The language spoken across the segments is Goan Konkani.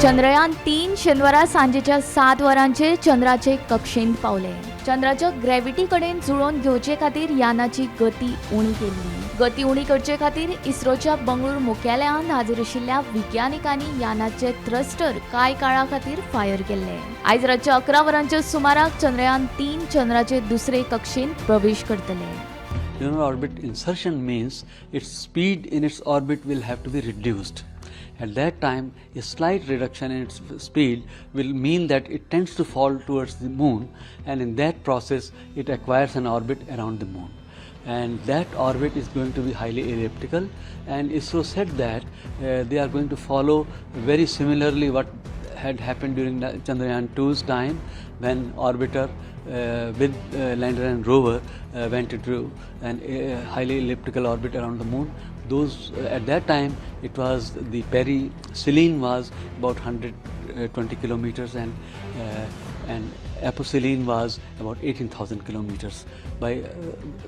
चंद्रयान 3 शेनवारा सांजेच्या 7 वरांचेर चंद्राचे कक्षेंत पावले. चंद्राच्या ग्रॅव्हिटी कडेन जुळोवन घेवचे खातीर यानाची गती उणी केल्ली. गती उणी करचे खातीर इस्रोच्या बंगळूर मुख्यालयांत हाजीर आशिल्ल्या विज्ञानिकांनी यानाचे थ्रस्टर कांय काळा खातीर फायर केल्ले. आयज रातच्या 11 वरांच्या सुमाराक चंद्रयान 3 चंद्राचे दुसरे कक्षेंत प्रवेश करतले. Lunar orbit insertion means its speed in its orbit will have to be reduced. At that time, a slight reduction in its speed will mean that it tends to fall towards the moon, and in that process, it acquires an orbit around the moon. And that orbit is going to be highly elliptical. And ISRO said that they are going to follow very similarly what had happened during the Chandrayaan 2's time, when orbiter with lander and rover went into an highly elliptical orbit around the moon. Those at that time, it was the periselene was about 120 kilometers and aposelene was about 18,000 kilometers. By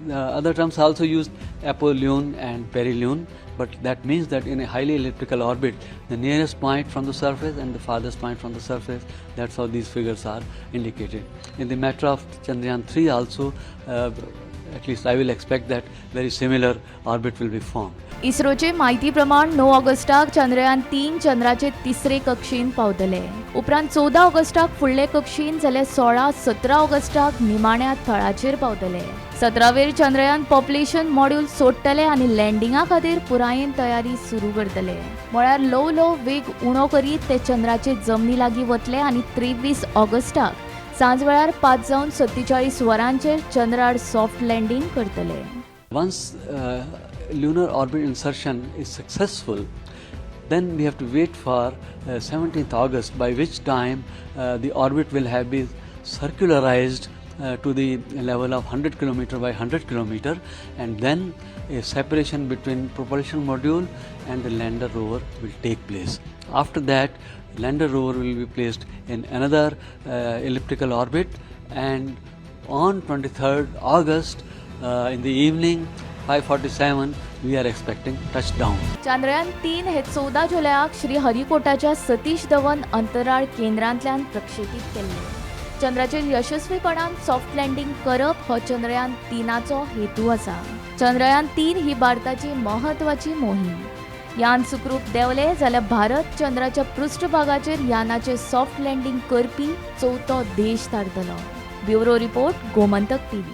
the other terms also used, apolune and perilune, but that means that in a highly elliptical orbit, the nearest point from the surface and the farthest point from the surface, that's how these figures are indicated. In the matter of Chandrayaan 3 also, at least I will expect that very similar orbit will be formed. इस्रोचे म्हायती प्रमाण 9 ऑगस्टाक चंद्रयान 3 चंद्राचे तिसरे कक्षेंत पावतले. उपरांत 14 ऑगस्टाक फुडले कक्षेंत, जाल्यार 16, 17 ऑगस्टाक निमाण्या थळाचेर पावतले. 17वेर चंद्रयान प्रपल्शन मॉड्यूल सोडटले आनी लँडिंगा खातीर पुरायेन तयारी सुरू करतले. म्हळ्यार ल्हव ल्हव वेग उणो करीत ते चंद्राचे जमनी लागीं वतले आनी 23 ऑगस्टाक सांजवेळार 5 जावन 47 वरांचेर चंद्रार सॉफ्ट लँडींग करतले. Once lunar orbit insertion is successful, then we have to wait for 17th August, by which time the orbit will have been circularized to the level of 100 kilometer by 100 kilometer, and then a separation between propulsion module and the lander rover will take place. After that, lander rover will be placed in another elliptical orbit, and on 23rd August in the evening 5:47 we are expecting touchdown. Chandrayaan 3 हे 14 जुलयाक श्रीहरिकोटाच्या सतीश धवन अंतराळ केंद्रांतल्यान प्रक्षेपीत केल्ले. चंद्राचेर यशस्वीपणान सॉफ्ट लँडींग करप हो चंद्रयान 3चो हेतू आसा. चंद्रयान 3 ही भारताची म्हत्वाची मोहीम. यान सुखरूप देंवले जाल्यार भारत चंद्राच्या पृष्ठभागाचेर यानाचे सॉफ्ट लँडींग करपी चवथो देश थारतलो. Bureau report, Gomantak TV.